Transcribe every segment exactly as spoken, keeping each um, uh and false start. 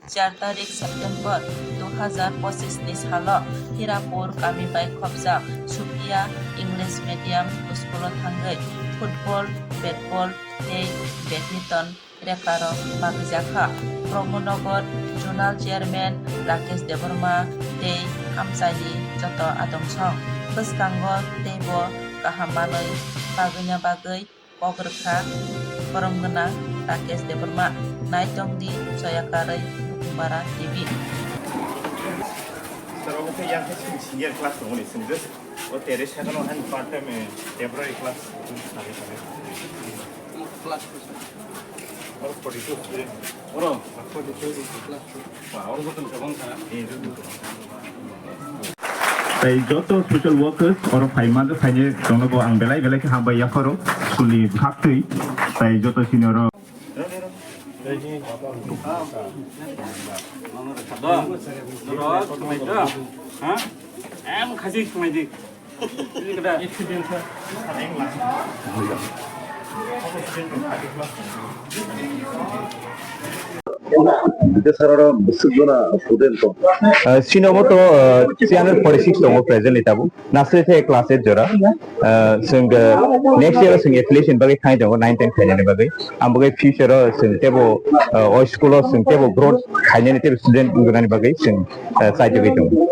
Char tarik September dui hazar pochis ni salo Hirapur kami bai khopjak Supriya English Medium School o thangwi football, batball tei badminton rekarok bagwi jakha. Pramod Nagar Zonal Chairman Rakesh Debbarma tei hamchaini joto adong song bwskango teibo kaham manwi bagwina bagwi kok rwkha borom gwnang Rakesh Debbarma. Naitong di Soyakarwi Bukumbara T V. Sir, obo khe yang khe senior class tongmani, senior. O tere second o han part time, eh, temporary class. Class two, sir. Oro forty two student. Oro? Forty two class two. Wow, oro joto ni kwbang sana. Eh, joto ni kwbang. Tai joto social workers oro phaima, phainai tongno bo ang belai belai khe hambai yapharo school ni bwkhaktwi. Tai joto senior rok. Em khasi khmai di. Bidya sir oro bwswk jona student tong? Ah, sini obo to, ah, three hundred forty six tongo presently tabuk. Nursery thai class eight jora. Ah, chwng, ah, next year chwng affiliation bagwi thangwi tongo, nine ten khainani bagwi. Ang bagwi future o chwng tebo, ah, o school o chwng tebo growth khainani tebo student wngnani bagwi chwng, ah, chaitogwi tongo.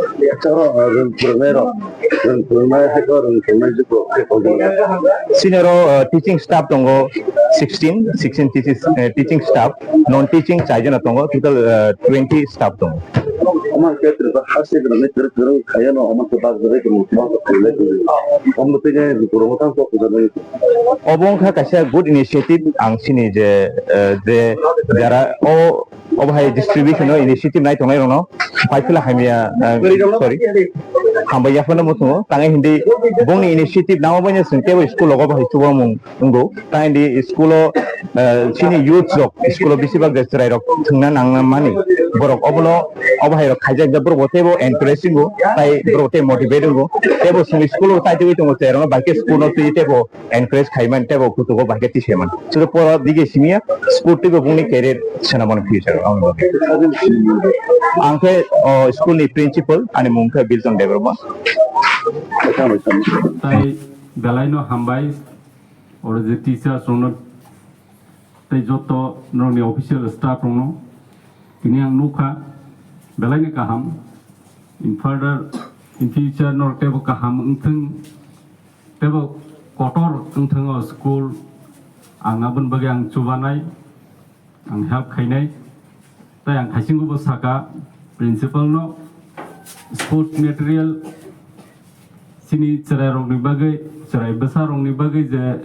Senior o, uh, teaching staff tongo sixteen, sixteen teaching, uh, teaching staff, non teaching chaijana tongo, total, uh, twenty staff tongo. Omo khe Tripura hasteni kwrwng kwrwng khayano omo khe bak jagwi tongo, omo khe khailai tongo. Omo twi khe Tripura mwtang kok kwchangwi. Obo wngkha kaisa good initiative ang sini je, uh, je jara o Obo hai distribution o initiative nai tongnai rokno paithila hamya, ah, sorry, hambai yaphano muchungo. Tangwi hindi bongni initiative nangma baino chwng teibo school rogo bahai chubamung wngo. Ta hindi school o, ah, chini youth rok school o bisi bak je chwrai rok thwngna nangna mani borok obono obo hai rok khaijak jak borok bo teibo encourage wngo, tai borok tei motivate wngo. Teibo chwng school o tai twiwi tongo chwrai rokno bai khe school no twiwi teibo encourage khaimani teibo kuchugo bai khe tisaiman. Chwrwk poro dige simiya sport teibo bongni career swnamani future o, aboni bagwi. Ang khe, o, school ni principal, ani mung khe Bilson Debbarma. Tai belaino hambai, oro je teachers rokno tei joto norokni official staff rokno tini ang nukha, belaino kaham. In further, in future norok teibo kaham wngthwng. Teibo kotor wngthwng o school, ang aboni bagwi ang chubanai, ang help khainai. Tai ang haisingo bo saka principal no, sports material chini chwrai rokni bagwi, chwrai bwsa rokni bagwi je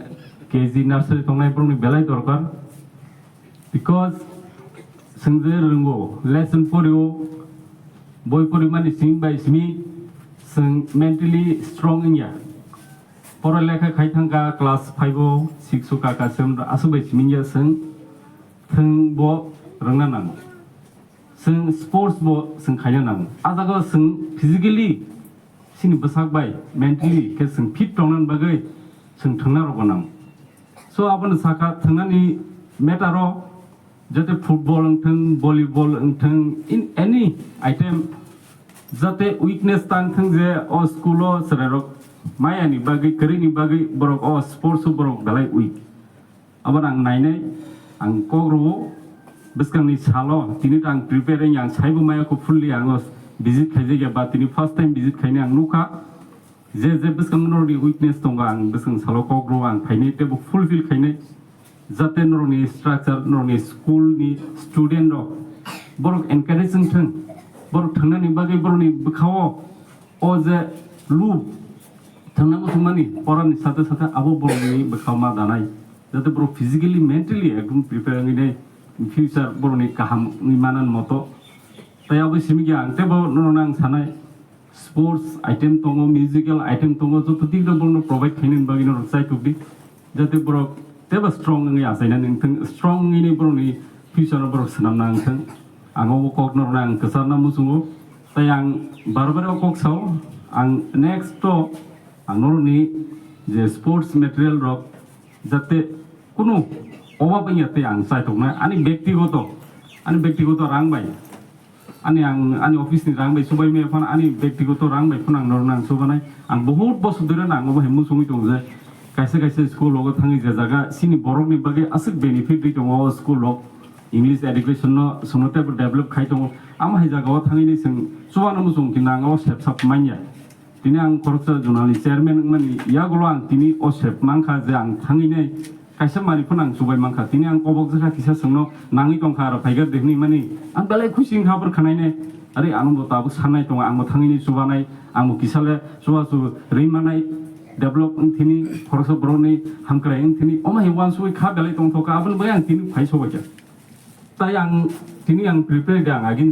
K G nursery tongnai borokni belai dorkar. Because chwng je rwngo, lesson porio, boi porimani simi bai simi chwng mentally strong wngya. Pora lekha khai thangkha class five o, six o kaka sem aswk bai simi wngya chwng, thwng bo rwngna nango. Chwng sports bo chwng khaina nango. A jaga chwng physically chini bwsak bai mentally khe chwng fit tongnani bagwi chwng thwngna rwgo nango. So, abono saka thwngnani matter o, jate football wngthwng, volleyball wngthwng, in any item, jate weakness tang thwng je o school o chwrairok mayani bagwi, kwrwini bagwi borok o sports o borok belai weak. Abono ang nainai, ang kok rwo, bwskangni salo, tini to ang prepare wngya, ang saibo maya kho fully ang o visit khaijakya ba tini first time visit khainai ang nukha. Je je bwskango norokni weakness tongo, ang bwskang salo kok rwo, ang phainai teibo fulfill khainai. Jate norokni structure, norokni school ni student rok, borok encourage wngthwng, borok thwngnani bagwi borokni bwkhao o je lub thwngna muchungmani porani sathe sathe abo borokni bwkhao ma danai. Jate borok physically, mentally ekdom prepare wngwi nai, in future borokni kaham wngwi manan moto. Tai abo simi khe ang teibo norokno ang sanai, sports item tongo, musical item tongo, joto digrok borokno provide khainani bagwi norok chaitok di, jate borok teibo strong wngwi achainani wngthwng, strong wngwi borokni future o borok swnamna wngthwng. Ang obo kok norokno ang kwcharna muchungo, tai ang bar bar o kok sao, ang next o ang norokni je sports material rok jate kunu obab wngya tei ang chaitoknai ani bektigoto ani bektigoto rang bai, ani ang ani office ni rang bai subai maya phano ani bektigoto rang bai phano ang norok nang subanai. Ang bahut bosor dore nang obo hai muchungwi tongo je kaisa kaisa school rogo thangwi je jaga chini borok ni bagwi aswk benefit ri tongo o school rok, English education no sono teibo develop khai tongo, amo hai jaga o thangwi ni chwng chubano muchung khe nang o sep sap manya. Tini ang khoroksa zonal ni chairman wngmani yagulo ang tini o sep mankha je ang thangwi nai kaisa manwi phano ang chubai mankha. Tini ang kobok jakha kisa chwngno nangwi tongkha aro phaigar de hwnwi mani ang belai khusi wngkha abor khwnai nai. Are ano bo tabuk sanai tongo, ang bo thangwi nai chubanai, ang bo kisa le chuba chu rwi manai, develop wng thini, khoroksa borok ni hamkrai wng thini, omo hai uansugwi kha belai tongthokha, aboni bagwi ang tini phai sobaikha. Tai ang tini ang prepare de ang agini